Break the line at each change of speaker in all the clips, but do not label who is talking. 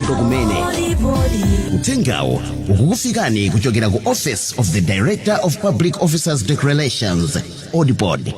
Kumene uthengawo ukukufikani kuchokera ku Office of the Director of Public Officers Declarations, ODPOD.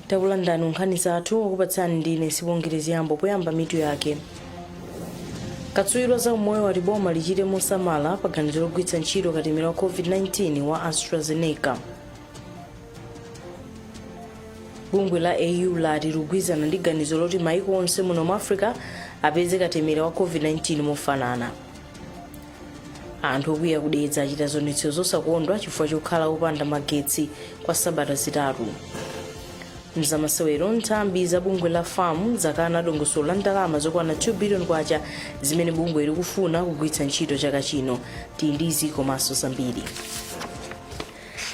Takulandirani nkhani zathu, okupatsani ndine Sibongere Ziyambo. Poyamba, mitu yake. Katswiri wa zaumoyo wati boma lichite mosamala pa ganizo logwiritsa ntchito katemera wa COVID-19 wa AstraZeneca. Bungwe la AU lati likugwirizana ndi ganizo loti maiko onse muno mu Africa apeze katemera wa COVID-19 mofanana. Anthu okwiya ku Dedza achita zionetsero zosakondwa chifukwa chokhala opanda magetsi kwa sabata 3. Mzamasewero, nthambi za bungwe la FAM zakana dongosolo la ndalama zokwana 2 billion kwacha zimene bungwe likufuna kugwiritsa ntchito chaka chino. Tili ndi izi komanso zambiri.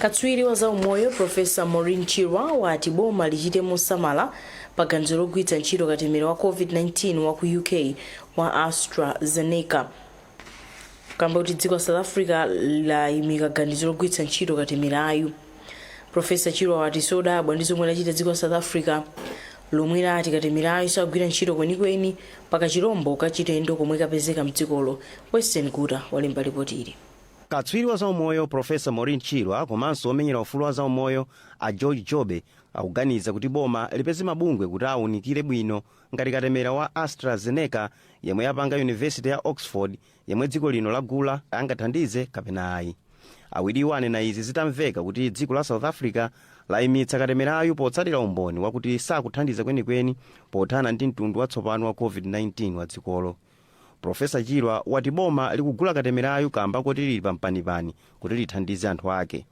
Katswiri wa zaumoyo Profesa Maureen Chirwa wati boma lichite mosamala pa ganizo logwiritsa ntchito katemera wa COVID-19 wa ku UK wa AstraZeneca, kamba kuti dziko la South Africa layimika ganizo logwiritsa ntchito katemerayu. Profesa Chirwa wati siodabwa ndi zomwe lachita dziko la South Africa, lomwe lati katemerayu sagwira ntchito kwenikweni pa kachilombo kachilendo komwe kapezeka mdzikolo. Western Guta walemba ripoti ili.
Katswiri wa zaumoyo Profesa Maureen Chirwa komanso omenyera ufulu wa zaumoyo a George Jobe akuganiza kuti boma lipeze mabungwe kuti awunikire bwino ngati katemera wa AstraZeneca yemwe yapanga Yunivesite ya Oxford, yemwe dziko lino lagula, angathandize kapena ayi. Awiriwo anena izi zitamveka kuti dziko la South Africa layimitsa katemerayu potsatira umboni wakuti sakuthandiza kwenikweni pothana ndi mtundu watsopano wa COVID-19 wa dzikolo. Profesa Chirwa wati boma likugula katemerayu kamba koti lili pampanipani kuti lithandize anthu ake.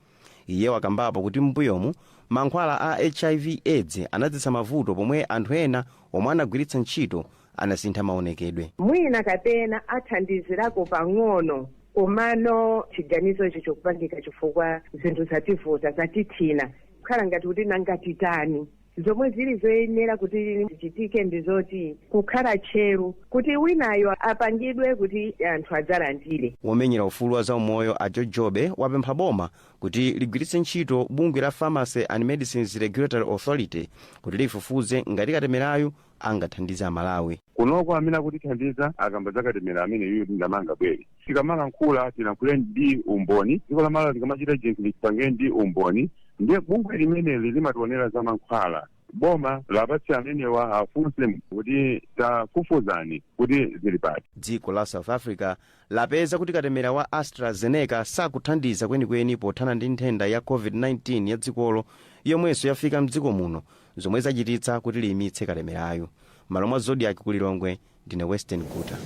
Iye wakambapo kuti m'mbuyomu mankhwala a HIV AIDS anadzetsa mavuto pomwe anthu ena omwe anagwiritsa ntchito anasintha maonekedwe.
Mwina kapena athandizirako pang'ono, komano chiganizo ichi chikupangika chifukwa zinthu zativuta, zatithina, kukhala ngati kuti nanga titani? Zomwe zili zoyenera kuti zichitike ndi zoti kukhala tcheru kuti winayo apangidwe kuti anthu adzalandire.
Womenyera ufulu wa zaumoyo a George Jobe wapempha boma kuti ligwiritse ntchito bungwe la Pharmacy and Medicines Regulatory Authority kuti lifufuze ngati katemerayu angathandize Amalawi.
Kunoko amene akutithandiza akamba za katemera amene yuyu ndamanga bwere, tikamalankhula tilankhule ndi umboni. Dziko la Malawi likamachita chinthu lipange ndi umboni. Ndiye bungwe limeneli limationera za mankhwala. Boma lapatse amenewa afunse kuti tafufuzani kuti zili pati.
Dziko la South Africa lapeza kuti katemera wa AstraZeneca sakuthandiza kwenikweni pothana ndi nthenda ya COVID-19 ya dzikolo, yomwenso yafika mdziko muno, zomwe zachititsa kuti liyimitse katemerayu. M'malo mwa Zodiak ku Lilongwe, ndine Western Guta.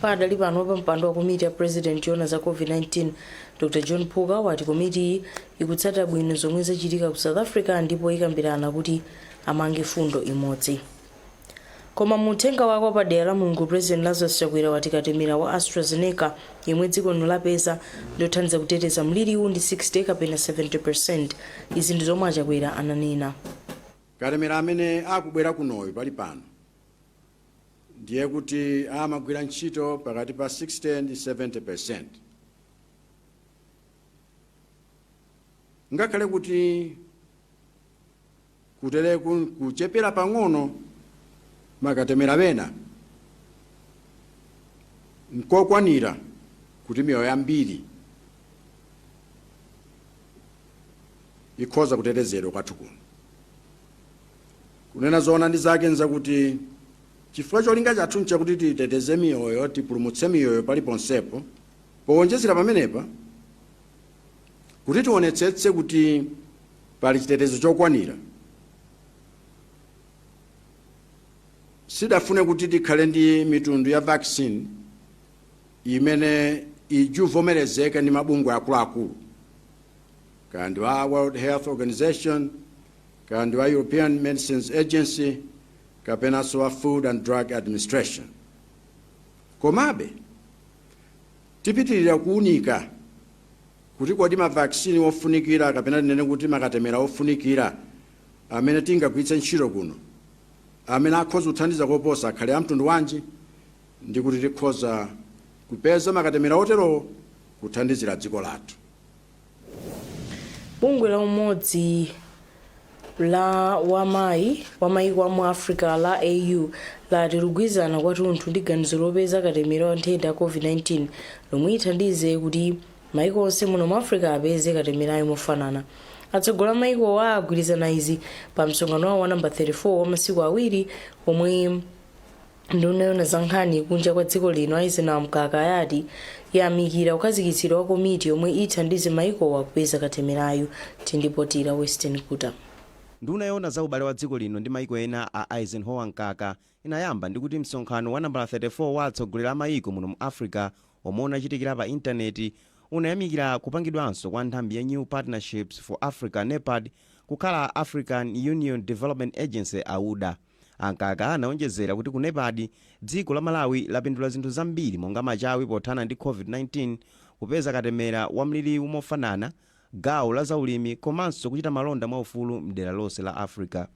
Padali pano, wapampando wa komiti ya President yoona za COVID-19, Dr John Phuka, wati komitiyi ikutsatira bwino zomwe zachitika ku South Africa ndipo ikambirana kuti amange fundo imodzi. Koma mu uthenga wake wapadera la Mulungu, President Lazarus Chakwera wati katemera wa AstraZeneca yemwe dziko lino lapeza ndothandiza kuteteza mliriwu ndi 60 kapena 70%. Izi ndi zomwe a Chakwera ananena.
Katemera amene akubwera kunoyu pali pano ndiye kuti amagwira ntchito pakati pa 60 ndi 70%, ngakhale kuti kutereku kuchepera pang'ono makatemera wena, nkokwanira kuti miyoyo yambiri ikhoza kutetezedwa kwathu kuno. Kunena zoona ndi zake nzakuti chifukwa cholinga chathu nchakuti titeteze miyoyo, tipulumutse miyoyo paliponsepo. Powonjezera pamenepa, kuti tionetsetse kuti pali chitetezo chokwanira, Sidafune kuti tikhale ndi mitundu ya vaccine imene ijuvomerezeka ndi mabungwe akuluakulu, kandi wa World Health Organization, kandi wa European Medicines Agency, kapenanso wa Food and Drug Administration. Komabe tipitirira kuunika kuti kodi ma vaccine ofunikira, kapena tinene kuti makatemera ofunikira amene tingagwiritse ntchito kuno, amene akhoza kuthandiza koposa, akhale amtundu wanji, ndi kuti tikhoza kupeza makatemera oterowo kuthandizira dziko lathu.
Bungwe la umodzi la wamayi wamayiko amu Africa la AU lati ligwirizana kwathunthu ndi ganizo lopeza katemera wa nthenda ya COVID-19 lomwe ithandize kuti mayiko onse muno mu Africa apeze katemerayo mofanana. Atsogoleri a mayikowa agwirizana izi pa msonkhano wawo wa namba 34 wa masiku 2, omwe nduna yoona za nkhani kunja kwa dziko lino, Eisenhower Mkaka, yati yamikira kukhazikitsidwa kwa komiti yomwe ithandize mayikowa kupeza katemerayo. Tindipotira Western Kuta.
Nduna yoona za ubale wa dziko lino ndi maiko ena, a Eisenhower Mkaka, inayamba ndi kuti msonkhano wa nambala 34 wa atsogoleri a maiko muno mu Africa, omwe unachitikira pa intaneti, unayamikira kupangidwanso kwa nthambi ya New Partnerships for Africa, NEPAD, kukhala African Union Development Agency, AUDA. Ankaka anaonjezera kuti ku NEPAD dziko la Malawi lapindula zinthu zambiri, monga machawi pothana ndi COVID-19, kupeza katemera wa mliriwu mofanana, gawo la zaulimi, komanso kuchita malonda mwaufulu mdera lonse la Africa.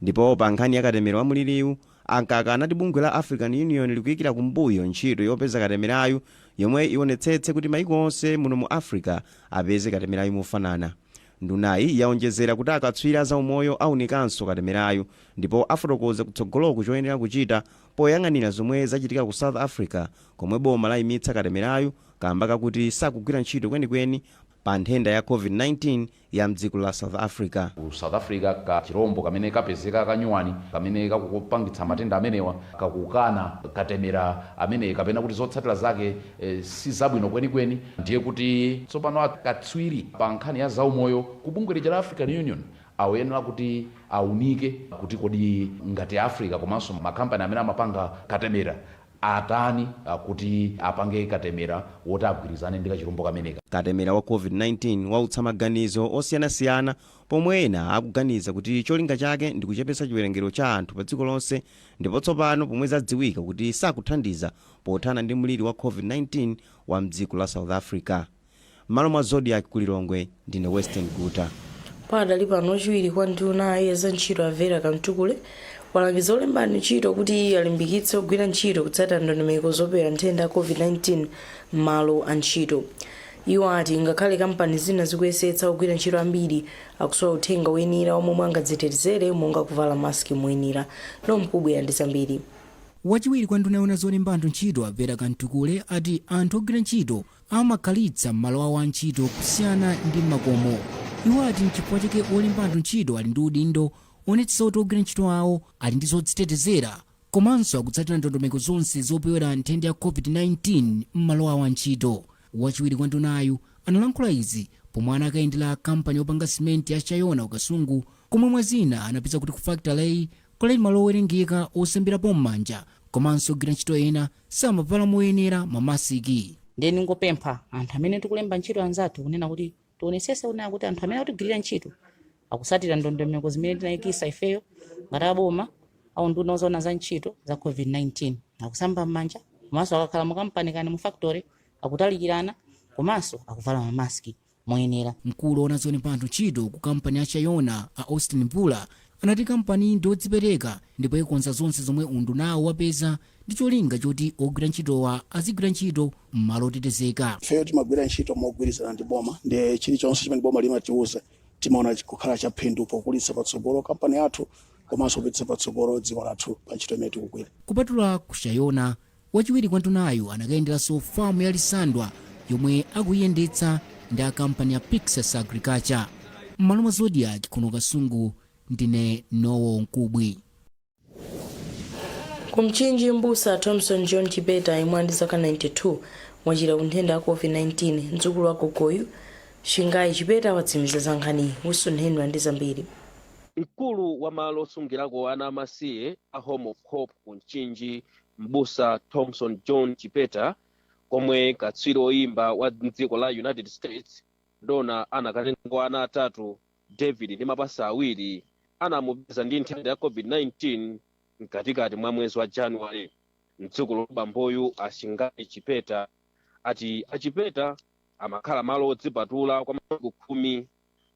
Ndipo pa nkhani ya katemera wa mliriwu, Ankaka anati bungwe la African Union likuyikira kumbuyo ntchito yopeza katemerayu, yomwe ionetsetse kuti maiko onse muno mu Africa apeze katemerayu mofanana. Ndunayi yaonjezera kuti akatswiri a zaumoyo aunikanso katemerayu ndipo afotokoza kutsogoloku choyenera kuchita, poyang'anira zomwe zachitika ku South Africa, komwe boma layimitsa katemerayu kamba kakuti sakugwira ntchito kwenikweni pa nthenda ya COVID-19 ya mdziko la South Africa.
Ku South Africa ka chirombo kamene kapezeka kanyuwani kamene kakupangitsa matenda amenewa kakukana katemera amene, kapena kuti zotsatira zake si zabwino kwenikweni. Ndiye kuti tsopano akatswiri pa nkhani ya zaumoyo ku bungwe lija la African Union akuyenera kuti aunike kuti kodi ngati Africa komanso makampani amene amapanga katemera atani kuti apange katemera woti agwirizane ndi kachirombo kameneka.
Katemera wa COVID-19 wautsa maganizo osiyanasiyana, pomwe ena akuganiza kuti cholinga chake ndi kuchepetsa chiwerengero cha anthu pa dziko lonse, ndipo tsopano pomwe zadziwika kuti sakuthandiza pothana ndi mliri wa COVID-19 wa mdziko la South Africa. M'malo mwa Zodiak ku Lilongwe, ndine Western Guta.
Padali pano, wachiwiri kwa nduna ya za ntchito, a Vera Kamtukule, walangiza olemba ntchito kuti alimbikitse ogwira ntchito kutsatira ndondomeko zopewera nthenda ya COVID-19 m'malo a ntchito. Iwo ati ngakhale kampani zina zikuyesetsa, ogwira ntchito ambiri akusowa uthenga woyenera omwe angadzitetezere, monga kuvala masiki moyenera. Nomkubwera ndi zambiri.
Wachiwiri kwa nduna yoona zolemba anthu ntchito, a Vera Kamtukule, ati anthu ogwira ntchito amakhalitsa m'malo awo a ntchito kusiyana ndi m'makomo. Iwo ati nchifukwa chake olemba anthu ntchito ali ndi udindo onetsetsa kuti ogwira ntchito awo ali ndi zodzitetezera komanso akutsatira ndondomeko zonse zopewera nthenda ya COVID-19 m'malo awo a ntchito. Wachiwiri kwa ndunayu analankhula izi pomwe anakayendera kampani yopanga simenti ya Shayona ku Kasungu, komwe mwa zina anapeza kuti ku factory kuli malo owerengeka osambirapo m'manja, komanso ogwira ntchito ena samavala moyenera mamasiki.
Ndiye ningopempha anthu amene tikulemba ntchito anzathu kunena kuti tionetsetse kunena kuti anthu amene akutigwirira ntchito akusatira ndondomeko zimene tinayikisa ifeyo ngati aboma au nduna zoona za ntchito za COVID-19, akusamba m'manja, komanso akakhala mu kampani kani mu factory akutalikirana, komanso akuvala mamaski moyenera.
Mkulu woona zolemba anthu ntchito ku kampani ya Shayona, a Austin Mvula, anati kampani ndiyodzipereka ndipo ikonza zonse zomwe undunawo wapeza ndi cholinga choti ogwira ntchitowa azigwira ntchito m'malo otetezeka.
Ifeyo timagwira ntchito mogwirizana ndi boma, ndi chilichonse chimene boma limatiuza timaona kukhala chaphindu pokulitsa patsogolo kampani yathu komanso kupititsa patsogolo dziko lathu pa ntchito imene tikugwira.
Kupatula ku Shayona, wachiwiri kwa ndunayu anakayenderanso famu ya Lisandwa yomwe akuyiyendetsa ndi a kampani ya Pixas Agriculture. M'malo mwa Zodiak kuno Kasungu, ndine Nowo Mkubwi.
Kumchinji, mbusa Thompson John Chipeta, yemwe ali ndi zaka 92, wachira ku nthenda ya COVID-19. Mdzukulu wa gogoyu, Shingai Chipeta, watsimikiza za nkhaniyi. Wilson Henry ndi zambiri.
Mkulu wa malo osungirako ana amasiye a Home of Hope ku Mchinji, Mbusa Thompson John Chipeta, komwe katswiri oyimba wa mdziko la United States Dona anakatenga ana atatu, David ndi mapasa awiri, anamupeza ndi nthenda ya COVID-19 mkatikati mwa mwezi wa Januwale. Mdzukulu wa bamboyu, Ashingali Chipeta, ati Achipeta amakhala malo odzipatula kwa masiku 10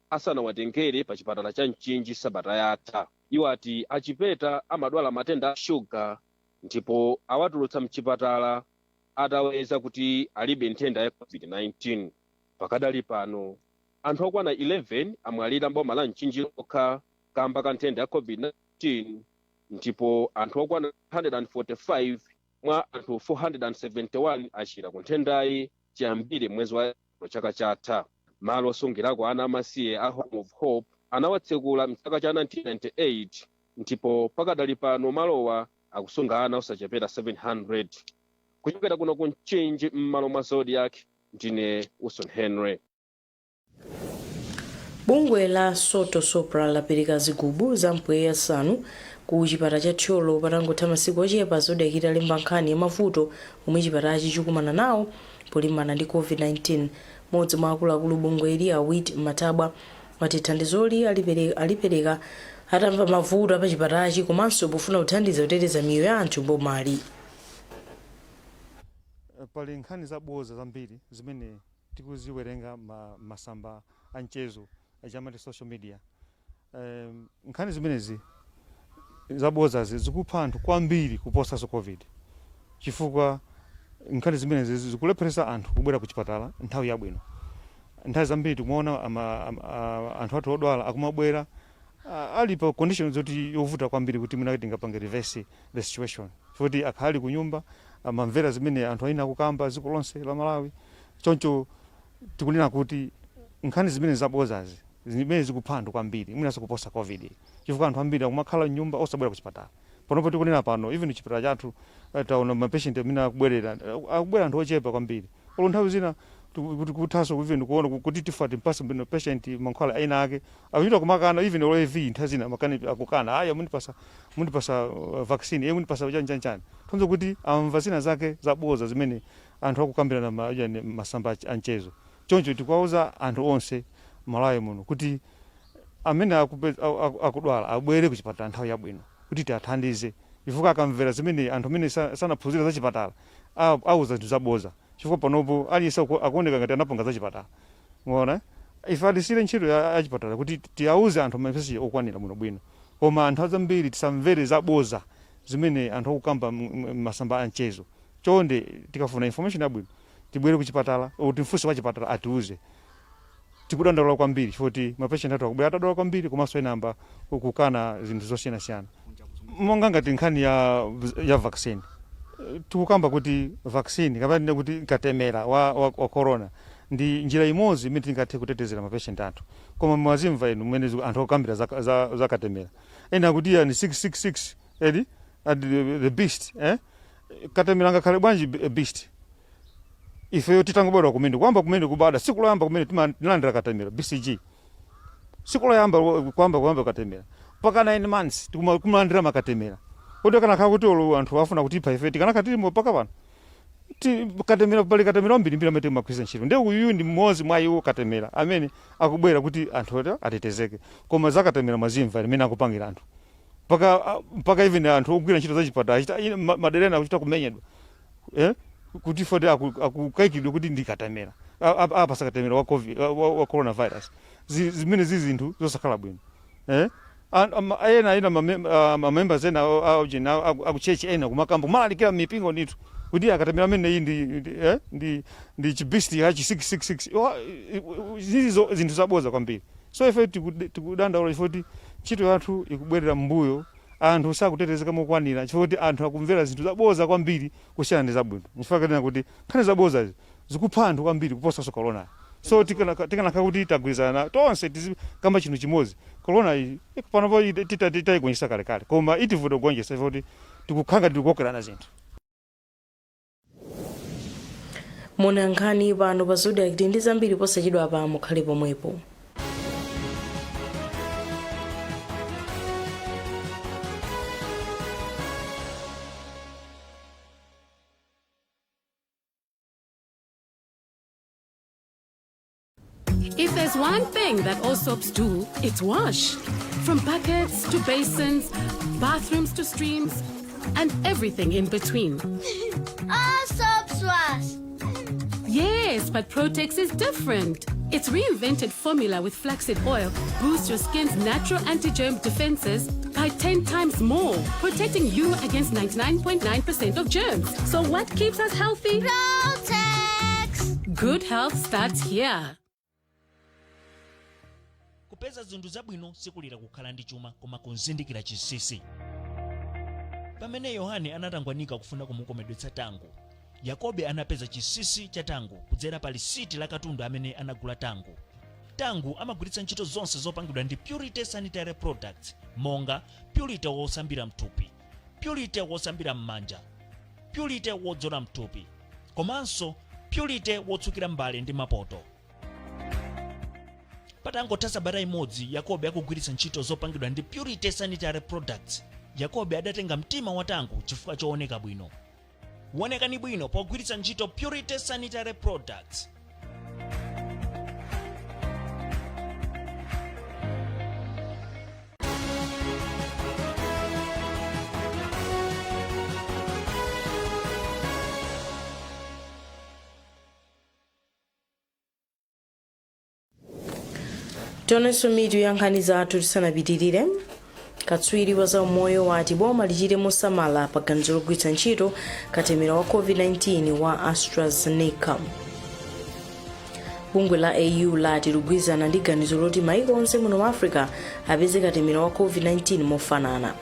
asanawatengere pa chipatala cha Mchinji sabata yatha. Iwo ati Achipeta amadwala matenda a shuga ndipo awatulutsa mchipatala ataweza kuti alibe nthenda ya COVID-19. Pakadali pano anthu okwana 11 amwalira mboma la Mchinji lokha kamba ka nthenda ya COVID-19, ndipo anthu okwana 145 mwa anthu 471 achira ku nthendayi chiyambire mwezi wa chaka chatha. Malo osungirako ana amasiye a Home of Hope anawatsekula mchaka cha 1998, ndipo pakadali pano malowa akusunga ana osachepera 700. Kuchokera kuno ku Mchinji, m'malo mwa Zodiak, ndine Wilson Henry.
Bungwe la Soto Sopra lapereka zigubu za mpweya zisanu ku chipatala cha Thyolo patangotha masiku ochepa Zodiak italemba nkhani ya mavuto omwe chipatalachi chikumana nawo polimbana ndi COVID-19. Mmodzi mwa akuluakulu bungweli, Awit Matabwa, wati thandizoli alipereka atamva mavuto apachipatalachi komanso pofuna kuthandiza kuteteza miyoyo ya anthu mbomali.
Pali nkhani zabodza zambiri zimene tikuziwerenga masamba a mchezo achamati social media. Nkhani zimenezi zabodzazi zikupha anthu kwambiri kuposanso COVID, chifukwa nkhani zimenezi zikulepheresa anthu kubwera ku chipatala nthawi yabwino. Nthawi zambiri tikumaona anthu athu odwala akumabwera ali pa condition zoti yovuta kwambiri kuti mwina tingapange reverse the situation, chifukwa akhala ku nyumba amamvera zimene anthu ena akukamba dziko lonse la Malawi. Choncho tikunena kuti nkhani zimene zabodzazi zimene zikupha anthu kwambiri mwinanso kuposa COVID, chifukwa anthu ambiri akumakhala mnyumba osabwera ku chipatala. Panopo tikunena pano, even chipatala chathu, taona mapatient amene akubwerera, akubwera anthu ochepa kwambiri. Olo nthawi zina kuti kuthaso even kuona kuti tifa timpase bwino patient mankhwala ena ake, akuchita kumakana. Even olo ARV, nthawi zina makani akukana, aya mundipasa vaccine, mundipasa chani chani chani. Tonzo kuti amva zina zake zabodza zimene anthu akukambirana yani masamba a mchezo. Choncho tikuwauza anthu onse Malawi muno kuti amene akudwala abwere ku chipatala nthawi yabwino kuti tiathandize, chifukwa akamvera zimene anthu amene sanaphunzire za chipatala auza zinthu zabodza, chifukwa panopo aliyense akuoneka ngati anapanga za chipatala. Muona, ife atisire ntchito ya chipatala kuti tiauze anthu mapesi okwanira bwinobwino, koma anthu azambiri tisamvere zabodza zimene anthu akukamba masamba a mchezo. Chonde, tikafuna information yabwino tibwere ku chipatala, timfunse wa chipatala atiuze. Tikudandaula kwambiri chifukwa mapatient athu akubwera atadwala kwambiri, komanso ena amba kukana zinthu zosiyanasiyana, monga ngati nkhani ya vaccine. Tikukamba kuti vaccine kapena tinene kuti katemera wa corona ndi njira imodzi imene tingathe kutetezera mapatient athu, koma mwazimva inu mmene anthu akukambira za katemera. Ena akuti ya ni 666 edi and the beast, eh? Katemera ngakhale bwanji beast? Ifeyo titangobadwa kumene, kuyamba kumene kubada, siku loyamba kumene timalandira katemera BCG, siku loyamba kuyamba katemera mpaka 9 months tikumalandira makatemera. Kodi kanakhala kuti olo anthu afuna kutipha ife tikanakhala tilimo mpaka pano? Katemera, pali katemera ambirimbiri amene timagwiritsa ntchito, ndiye uyu ndi mmodzi mwa iwo, katemera amene akubwera kuti anthu ati atetezeke. Koma za katemera mwazimva limene akupangira anthu, mpaka even anthu ogwira ntchito za chipatala achita madera ena akuchita kumenyedwa, eh? Kuti foti akukayikidwa kuti ndi katemera, apasa katemera wa COVID, wa coronavirus. Zimene zizi zinthu zosakhala bwino, eh? Ena mamembers ena akuchechi ena kumakamba, kumalalikira mipingo ndithu kuti akatemera amene iyi ndi chibeast yachi 666. Zizi zinthu zabodza kwambiri. So ife tikudandaula chifukwa kuti ntchito yathu ikubwerera mbuyo, anthu sakutetezeka mokwanira chifukwa kuti anthu akumvera zinthu zabodza kwambiri kusiyana ndi zabwino. Nchifukwa kanena kuti nkhani zabodza izi zikupha anthu kwambiri kuposanso corona. So tikanakhala kuti tagwirizana tonse, tizikamba chinthu chimodzi, corona iyi panopo titayigonjetsa kalekale, koma itivuta kugonjetsa chifukwa kuti tikukhala ngati tikukokerana zinthu.
Mona nkhani pano pa Zodiak ndi zambiri posachedwa pa, mukhale pomwepo.
If there's one thing that all soaps do, it's wash. From buckets to basins, bathrooms to streams, and everything in between.
All soaps wash.
Yes, but Protex is different. Its reinvented formula with flaxseed oil boosts your skin's natural anti-germ defenses by 10 times more, protecting you against 99.9% of germs. So what keeps us healthy?
Protex.
Good health starts here.
Kupeza zinthu zabwino sikulira kukhala ndi chuma, koma kuzindikira chinsinsi. Pamene Yohane anatangwanika kufuna kumukomedwetsa Tango, Yakobe anapeza chinsinsi cha Tango kudzera pa lisiti la katundu amene anagula Tango. Tango amagwiritsa ntchito zonse zopangidwa ndi Purity Sanitary Products, monga Purity wosambira mthupi, Purity wosambira m'manja, Purity wodzola mthupi, komanso Purity wotsukira mbale ndi mapoto. Patangotha sabata imodzi Yakobe akugwiritsa ntchito zopangidwa ndi Purity Sanitary Products, Yakobe adatenga mtima wa Tango chifukwa chooneka bwino. Wonekani bwino pogwiritsa ntchito Purity Sanitary Products.
Tionenso mitu ya nkhani zathu tisanapitirire. Katswiri wa zaumoyo wati boma lichite mosamala pa ganizo logwiritsa ntchito katemera wa COVID-19 wa AstraZeneca. Bungwe la AU lati ligwirizana ndi ganizo loti maiko onse muno mu Africa apeze katemera wa COVID-19 mofanana.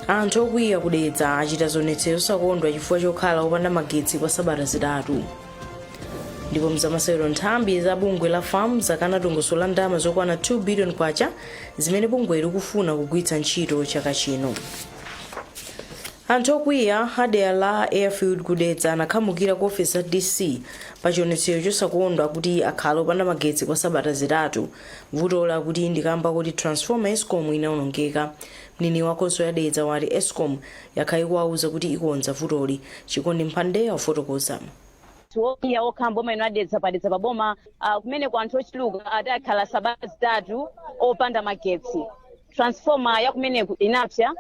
Anthu okwiya ku Dedza achita zionetsero zosakondwa chifukwa chokhala opanda magetsi kwa sabata 3. Ndipo mzamasewero, nthambi za bungwe la FAM zakana dongosolo la ndalama zokwana 2 billion kwacha zimene bungwe likufuna kugwiritsa ntchito chaka chino. Anthu okwiya adera la Airfield ku Dedza anakhamukira ku ofesi za DC pa chionetsero chosakondwa kuti akhala opanda magetsi kwa sabata 3. Vuto lakuti ndikamba kuti transformer ESCOM inawonongeka. Mneneri wa khonsolo ya Dedza wati ESCOM yakhala ikuwauza kuti ikonza vutoli. Chikondi Mphandeya wafotokoza.
Okwiya okha mboma ino a Dedza, pa Dedza paboma, kumene ku anthu ochuluka adakhala sabata 3 opanda magetsi. Transformer ya kumeneku inapsa,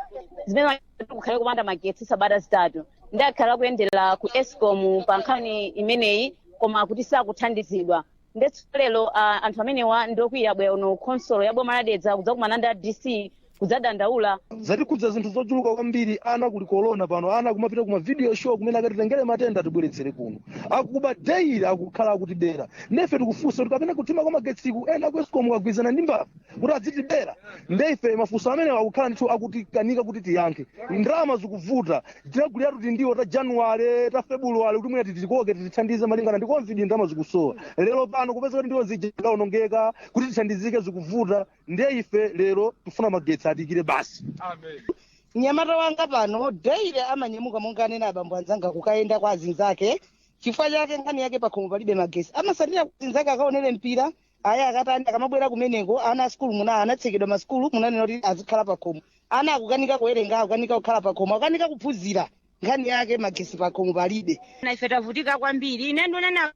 zimene kukhale kupanda magetsi sabata 3. Ndakhala kuyendera ku ESCOM pa nkhani imeneyi, koma kuti sakuthandizidwa. Ndetso lero anthu amenewa ndokwiya bwera uno khonsolo ya boma la Dedza kudzakumana ndi DC kudzadandaula.
Zatikhudza zinthu zochuluka kwambiri. Ana kuli corona pano, ana kumapita kuma video show kumene akatitengere matenda atibweretsere kuno. Akuba daily, akukhala akutibera. Nefe tikufunsa kuti kapena kuthima kwa magetsiku ena ku ESCOM kagwirizana ndi mbava kuti adzitibera? Ndeife mafunso amene akukhala ndithu akutikanika kuti tiyankhe. Ndalama zikuvuta, tinaguliratu tindiwo ta Januwale, ta Februwale, kuti mwina titikoke titithandize malingana ndi COVID. Ndalama zikusowa. Lero pano kupeza kuti ndiwo zija zaonongeka, kuti tithandizike zikuvuta. Ndiye ife lero tifuna magetsi atikire basi.
Mnyamata wanga pano daily amanyamuka, monga anena abambo anzanga, kukayenda kwa azinzake. Chifukwa chake nkhani yake pakhomo palibe magesi, amasandira kwa azinzake akaonere mpira. Aya akatani, akamabwera kumeneko, ana asikulu muna anatsekedwa masukulu, munanena kuti azikhala pakhomo. Ana akukanika kuwerenga, akukanika kukhala pakhomo, akukanika kuphunzira. Nkhani yake magesi pakhomo palibe.
Na ife tavutika kwambiri. Ine ndonena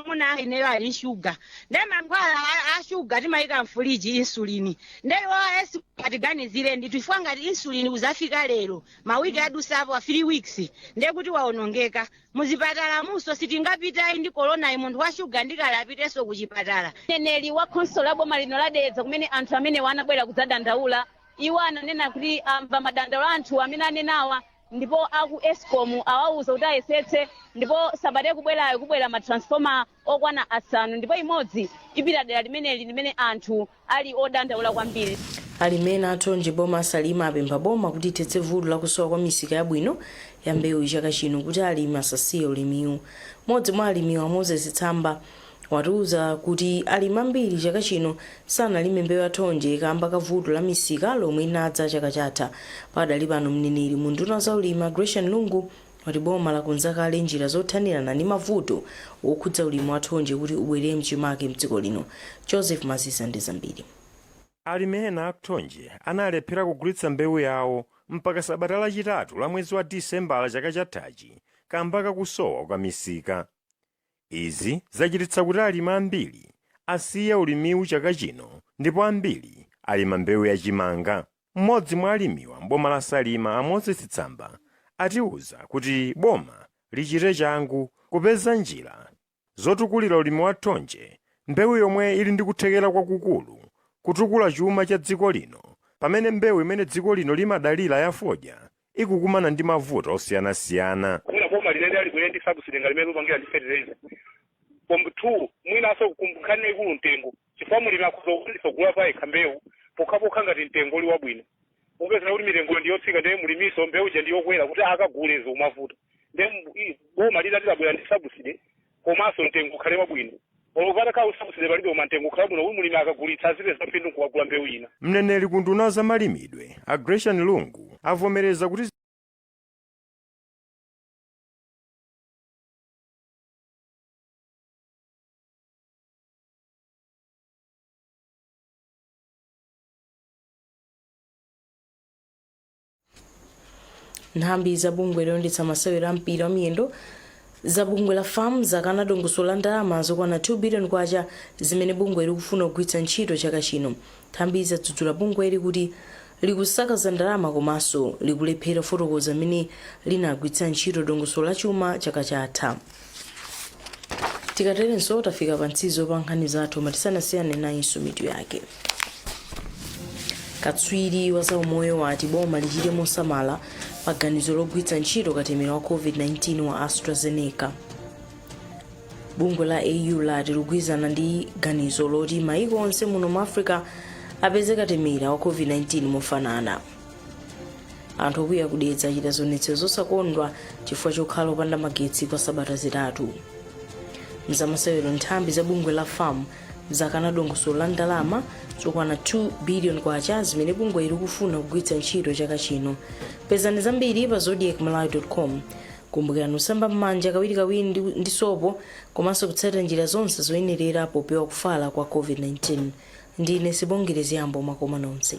muna ineyo ali shuga, nde mankhwala a shuga timayika mfuliji, insulin. Ndeyo esi atiganizire ndithu, chifukwa ngati insulin uzafika lero, mawiki adusapo a 3 weeks, nde kuti waonongeka. Muzipatala muso sitingapitayi ndi corona, munthu wa shuga ndikale apitenso kuchipatala.
Mneneri wa khonsolo ya boma lino la Dedza, kumene anthu amene anabwera kudzadandaula, iwo ananena kuti amva madandaulo anthu amene anenawa, ndipo aku ESCOM awauza kuti ayesetse, ndipo sabata ikubwerayo kubwera matransformer okwana 5, ndipo imodzi ipita dera limeneli limene anthu ali odandaula kwambiri.
Alimi a thonje boma Salima apempha boma kuti ithetse vuto lakusowa kwa misika yabwino ya mbewu chaka chino kuti alimi asasiye ulimiwu. Mmodzi mwa alimiwa, Moses Tsamba, watiuza kuti alimi ambiri chaka chino sanalime mbewu ya thonje kamba ka vuto la misika lomwe linadza chaka chatha. Padali pano, mneneri mu nduna za ulimi Grecian Lungu wati boma lakonza kale njira zothanirana ndi mavuto okhudza ulimi wa thonje kuti ubwerere mchimake mdziko lino. Joseph Mazisa ndi zambiri.
Alimi ena akuthonje analephera kugulitsa mbewu yawo mpaka sabata lachitatu la mwezi wa Disembala chaka chathachi kamba kakusowa kwa misika. Izi zachititsa kuti alimi ambiri asiye ulimiwu chaka chino ndipo ambiri alima mbewu yachimanga. Mmodzi mwa alimiwa mboma la Salima, a Moses Tsamba, atiuza kuti boma lichite changu kupeza njira zotukulira ulimi wa thonje, mbewu yomwe ili ndi kuthekera kwakukulu kutukula chuma cha dziko lino, pamene mbewu imene dziko lino limadalira ya fodya ikukumana ndi mavuto osiyanasiyana.
Mwina boma linene alibwere ndi subsidy ngati limene lupangira ndi fertilizer. Pomwe two, mwinanso nkhani ikulu mtengo, chifukwa mulimi akhoza kukwanitsa kugula payekha mbewu pokhapokha ngati mtengo uli wabwino. Upeza kuti mitengo ndiyotsika, ndiye mulimiso mbewu ija ndiyokwera, kuti akagule zikumavuta. Ndiye boma litati labwera ndi subsidy komanso mtengo ukhale wabwino, olo patakhala subsidy palibe, koma mtengo ukhale wabwino kuti mulimi akagulitsa azipeza phindu nkukagula mbewu ina.
Mneneri ku nduna za malimidwe, a Grecian Lungu, avomereza kuti
Nthambi za bungwe loyendetsa masewero a mpira wa miyendo za bungwe la FAM zakana dongosolo la ndalama zokwana 2 billion kwacha zimene bungwe likufuna kugwiritsa ntchito chaka chino. Nthambi zadzudzula bungweli kuti likusakaza ndalama komanso likulephera kufotokoza mmene linagwiritsa ntchito dongosolo la chuma chaka chatha. Tikaterenso tafika pa mtsizo pa nkhani zathu, koma tisanasiyane nayinso mitu yake. Katswiri wa zaumoyo wati boma lichite mosamala pa ganizo logwiritsa ntchito katemera wa COVID-19 wa AstraZeneca. Bungwe la AU lati likugwirizana ndi ganizo loti maiko onse muno mu Africa apeze katemera wa COVID-19 mofanana. Anthu okwiya ku Dedza achita zionetsero zosakondwa chifukwa chokhala opanda magetsi kwa sabata 3. Mzamasewero, nthambi za bungwe la FAM zakana dongosolo la ndalama zokwana 2 billion kwacha zimene bungwe likufuna kugwiritsa ntchito chaka chino. Pezani zambiri pa zodiakmalawi.com. Kumbukirani kusamba m'manja kawirikawiri ndi sopo komanso kutsatira njira zonse zoyenerera popewa kufala kwa COVID-19. Ndine Sibongile Ziyambo, mwakoma nonse.